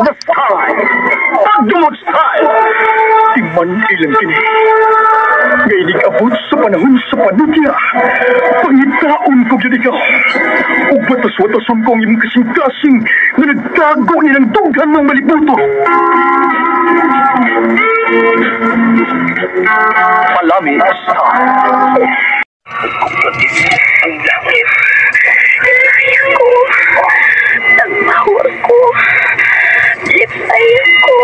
What's the style? Pagdumot style! Timan ilang kini. Ngainig abot sa panahon sa panutya. Pangitaon ko gyud ikaw. Ug batas-watason ko ang imong kasing-kasing nga nagtago nilang dughan mong malibuto. Palami style. Ang langit. Lipay ko. Nagmahor ko. Lipay ko.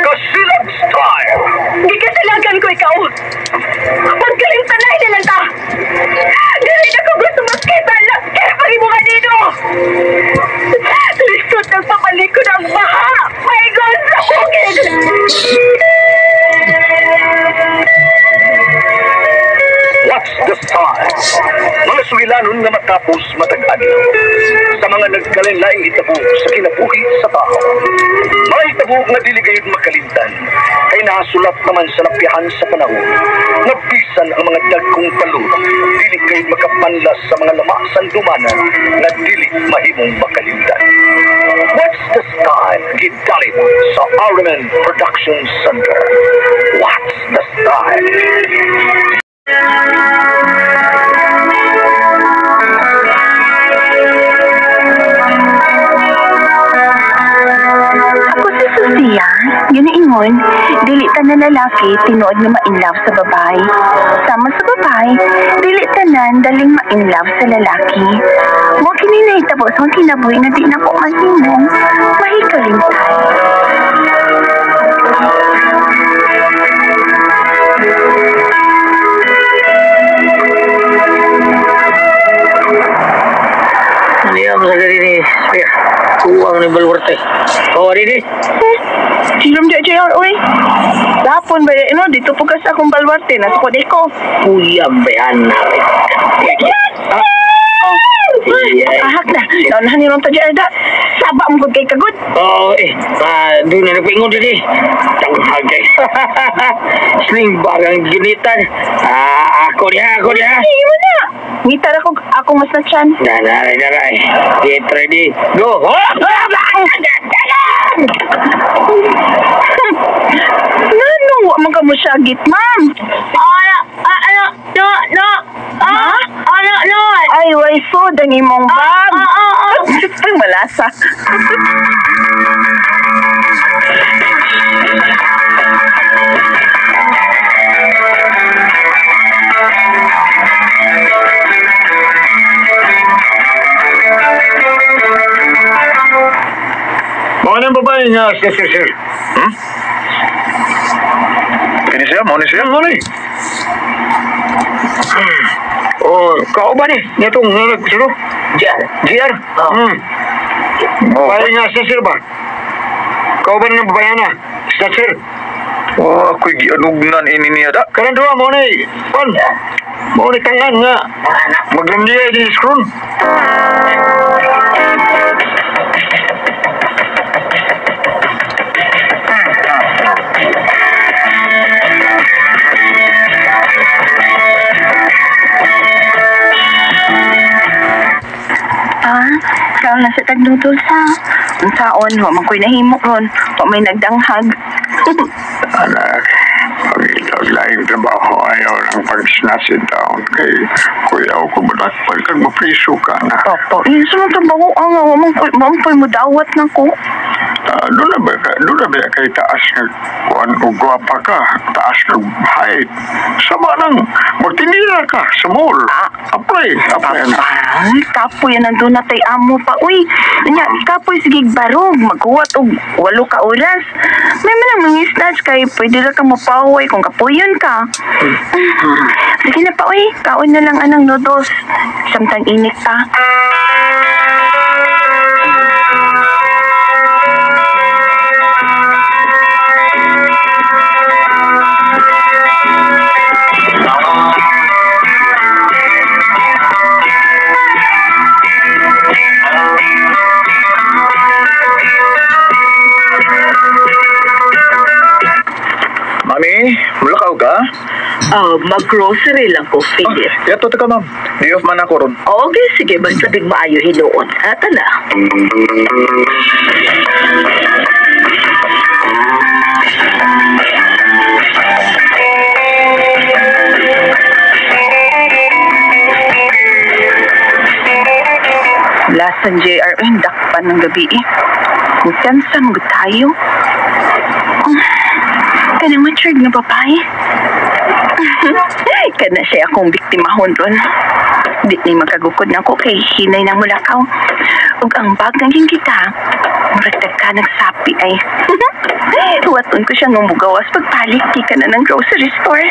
Kasilag style! Gikasalagan ko ikaw. Pagkalimtanay na lang ta. Dili na ko gusto makita laki pag imo kanino. Lisod ng papalikod ang baha. Maigon sa bukid. What's the style? Mga sugilanon nga matapos matag-adlaw sa mga nagkalain-laing hitabo sa kinabuhi sa tao. Mga hitabo nga dili gayud makalimtan kay nasulat naman sa lapyahan sa panahon nga bisan ang mga dagkong palud dili gayud makapanlas sa mga lama sandumanan nga dili mahimong makalimtan. What's the style? Gidalit sa Armen Production Center. What's the style? Ako si Sofia, ginaingon, dili tanan lalaki tinuod nga ma-inlove sa babae. Sama sa babae, dili tanan daling ma-inlove sa lalaki. Mo kini nahitabo sa akong kinabuhi nga di na ko mahimong mahikalimtan. Niya mo sa ganini, Sophia. Kuwang ni Balwarte. Oh, dini. Silom di JR, oy. Dapon ba no, dito po ka sa akong balwarte, nasa ko. Kuyang bayan na. Ahak na. Naunahan ni Ronta JR da. Saba mo kay kagod. Oh, doon na nagpaingon dini. Tanghag kay. Sling bag ang ginitan. Ah, ako niya, ako niya. Ay, mo na. Ngitar ako, ako mas na chan. Naray, naray. Get ready. Go. Nano, wa man ka mo syagit, ma'am. Ano, no, no, Ha? ano, no. Ay, way so, dang imong bag. Ah, Ay, malasa. Mga nang babae nga, sir, sir, sir. Hmm? Kini siya, mo ni siya. Ano ni? Oh, kauban ni. Nitong nagsulo. JR. GR. Oh. Hmm. Oh, Babae nga, sir, sir ba? Kauban ng babae na. Sir, sir. oh, ako'y gianugnan ini niya da. Karan duha mo ni. Pan. Mo ni tangan nga. Maglamdiya di screen. Pa, ikaw na sa tagnoodles ha. Unsaon, wa man ko'y nahimo ron. Wa may nagdanghag. Anak, pag laing trabaho ayaw lang pag-snatch it down kay kuya ko badak pagkag mapriso ka na. Papa, yun sa mga trabaho ang wa man ko'y wa man ko'y mudawat na ko. Ah, doon na ba doon na ba kay taas nga kuan og gwapa ka, taas nga height. Sama nang magtinira ka sa mall. Apply, apply na. Ay, kapoy yan nandun na tay amo pa. Uy, nya, kapoy sige barog, maghuwat og 8 ka oras. May man ang mga snatch kay pwede ra ka mapaway kung kapoyon ka. Sige na pa, uy, kaon na lang anang noodles. Samtang init pa. Mami, mulakaw ka? Mag-grocery lang ko, Philip. Yato ta ka, ma'am. Day off man ako ron. Okay, sige, basta big maayo hinuon. Ata na. Lasan JR, eh, dakpan ng gabi eh. Mutansa, magod tayo. Oh, kanang matured nga babae. Kana siya akong biktimahon ron. Di ni magkagukod na ako kay hinay na mulakaw. Ug ang bag naging kita, murag ka nagsapi ay. Huwaton ko siya ng mugawas pagpalit di ka na ng grocery store.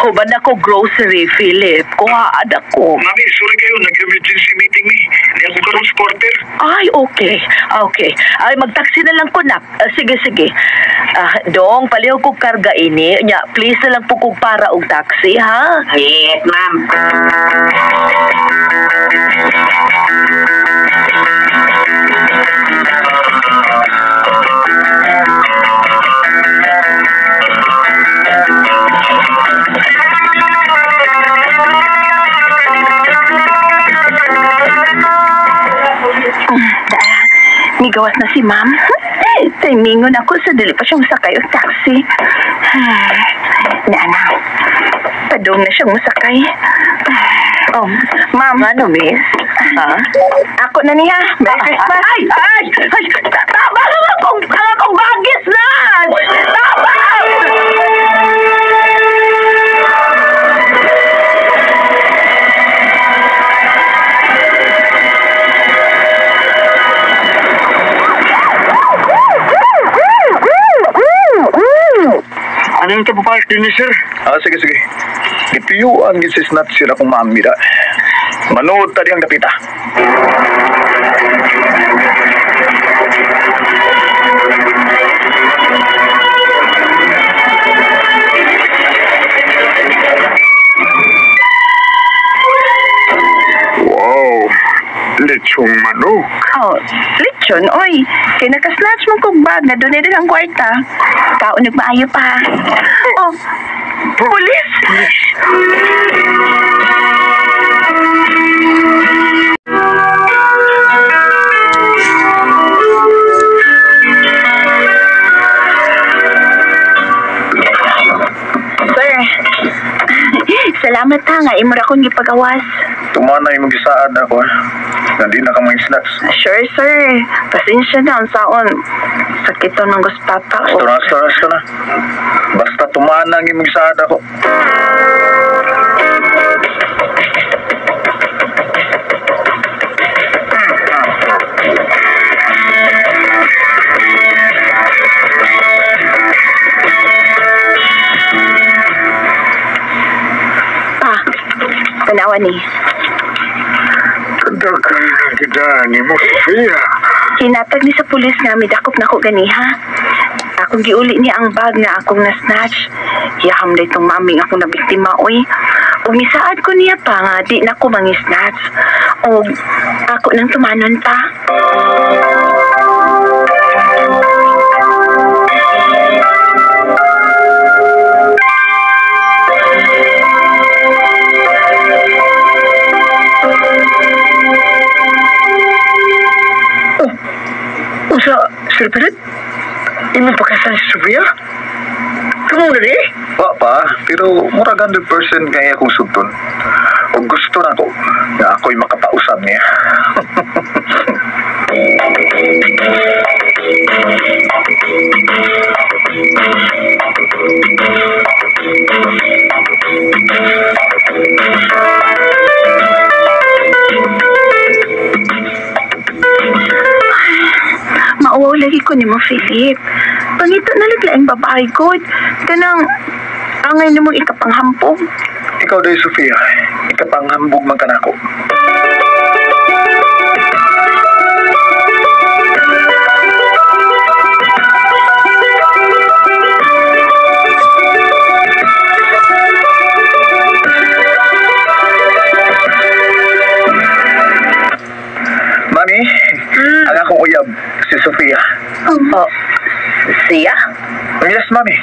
Huban ako grocery, Philip. Kuhaan ako. Mami, sorry kayo. Nag-emergency meeting ni. Hindi ako karon sa quarter. Ay, okay. Okay. Ay, magtaksi na lang ko na. Sige, sige. Dong, palihog kong karga ini. Nya, please na lang po kong para og taxi, ha? Yes, ma'am. Dara, migawas na si ma'am. Timingon ako sa dili pa siya masakay og taxi. Na, padung na siyang masakay. Oh, ma'am. Ano, miss? Ha? Ako na niya. Merry Christmas. Ay, ay, ay! Tama ang akong bagis na! Tama! Ano yung tapapark din ni sir? Ah, sige, sige. Gipiyuan gid si snatch sila kung maamira. Manood ta diyang dapita. Wow, lechong manok. Oh, lechon, oy. Kay nakasnatch mo kog bag na doon ang kwarta. Kaon nagmaayo pa. Oh, pulis! Sir, salamat ha nga imo ra akong gipagawas. Tumana yung magisaad ako. Nandi na ka mga snacks. Sure, sir. Pasensya na ang saon. Sakit to ng guspapa. Basta na, basta na, basta na. Basta tumana ang imong gisaad ako. Pa, tanawa ni. Kadaghan kita ni mo, Sofia. Hinatag ni sa pulis nga midakop na ko ganiha. Akong giuli niya ang bag nga akong na-snatch. Yaham na itong maming akong nabiktima, oy. Umisaad ko niya pa nga di na ko mangisnatch. O ako nang tumanon pa. Usa, Sir Philip? Imong pagkasan si Sofia? Kamu na di? Wa pa, pero murag 100% kaya akong sugton. O gusto na ko nga ako'y makapausab niya. Mauwaw lagi ko ni mo, Philip. Pangita na lang laing babae ko. Kanang angay na mong ikapanghampog. Ikaw dahil, Sofia. Ikapanghambog man ka nako. Siya? Yes, mami.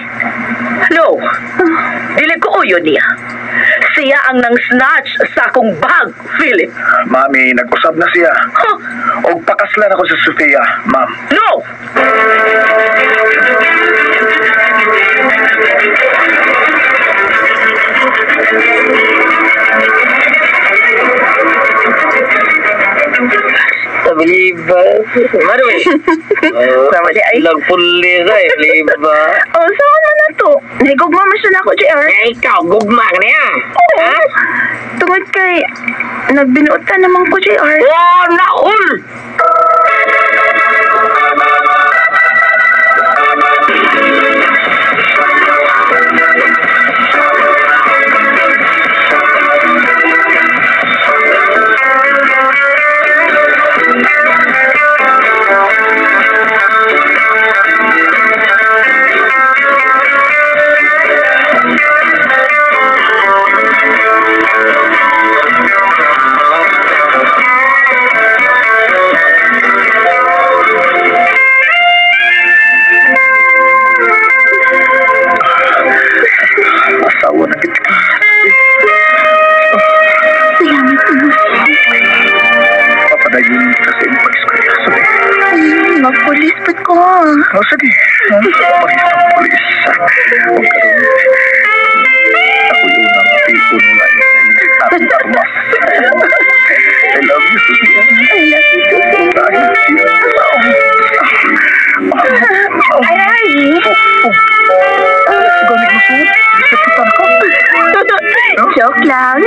No. Dili ko uyon niya. Siya ang nang-snatch sa akong bag, Philip. Mami, nag-usab na siya. Huh? Og pakaslan ako sa Sofia, ma'am. No! Believe. Mano eh. Sama di ay. Lang pulis ay, believe. Oh, saan na na to? Nahigugma man siya na ako, JR. Eh, ikaw, gugma ka niya. Oo. Tungod kay, nagbinuotan naman ko, JR. Oh, naul! Asawa na kita. Salamat, Amos. Papadayon ka sa imong pag-eskwela. Sige. Magpulis pud ko. Oh, sige. Pag-isang pulis. Huwag ka rin. Ako yun ang pipuno na akong armas. I love you, Sofia. I love you too, Philip. I love you. Ay, ay. Ganit mo suot. Sakitan ka. Joke lang.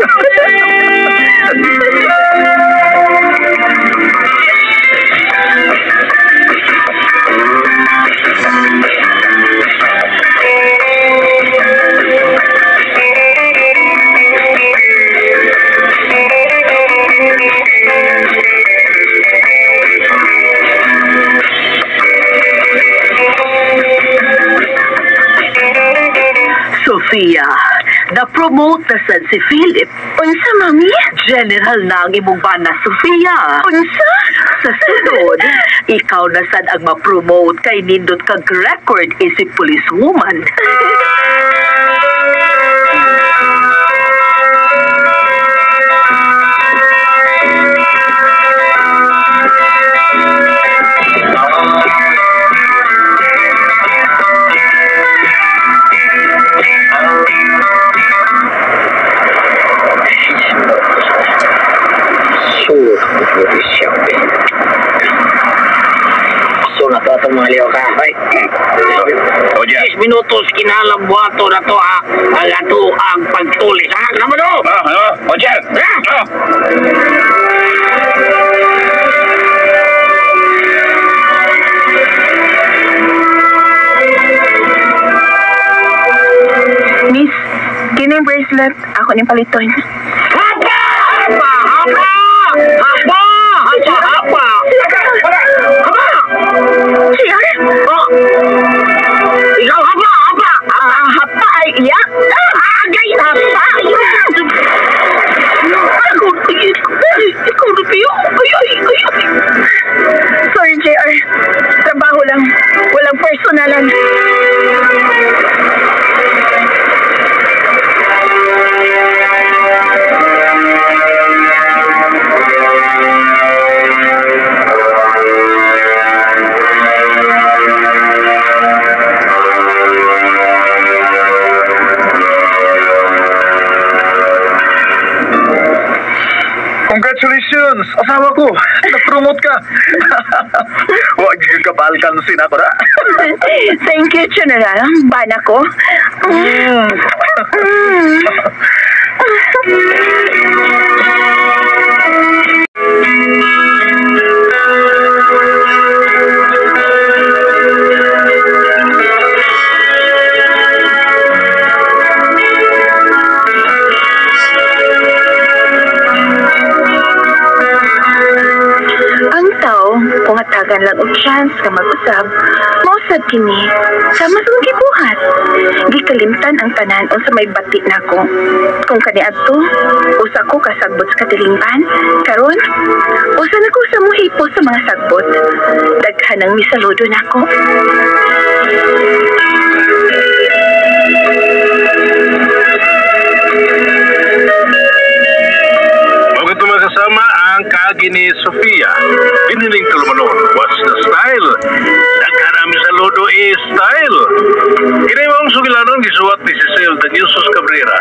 Sofia, na-promote na sad si Philip. Unsa, mami? General na ang imong bana, Sofia. Unsa? Sa sunod, ikaw na sad ang ma-promote kay nindot kag record isip policewoman. Suot ko po siya. So, na to atong mga liyo ka. Ay. O, Jack. 10 minutos kinalang buhato na to ha. Ang ato ang pagtulis. Ha? Naman o! Ah, ano? O, Jack. Ha? Ah. Miss, kini yung bracelet. Ako ni paliton. Hapa! Hapa! Hapa! Hapa! Hapa! Hapa! Wala! Hapa! JR? Oh! Ikaw hapa! Hapa! Ah, hapa ay iya. Ah, gay! Hapa! Ikaw, ikaw na piyo. Ay, ay, ay, ay. Sorry, JR. Trabaho lang. Walang personalan. Congratulations! Asawa ko! Na-promote ka! Huwag ka kapalkansin ako na. Thank you, General. Bana ko. Mm. Mm. Ang tao, kung hatagan lang og chance nga mag-usab, mausab kini. Sama sa kong gibuhat. Gikalimtan ang tanan unsa may bati nako. Kung kaniadto, usa ko kasagbot sa katilingban. Karon, usa na ko sa muhipo sa mga sagbot. Daghan ang misaludo nako. Mao kato, mga kasama, ang kaagi ni Sofia. Biniling tulumanon, "What's the Style?" Daghan ami saludo, eh, style. Kini maong sugilanon gisuwat ni Cecil de Jesus Cabrera.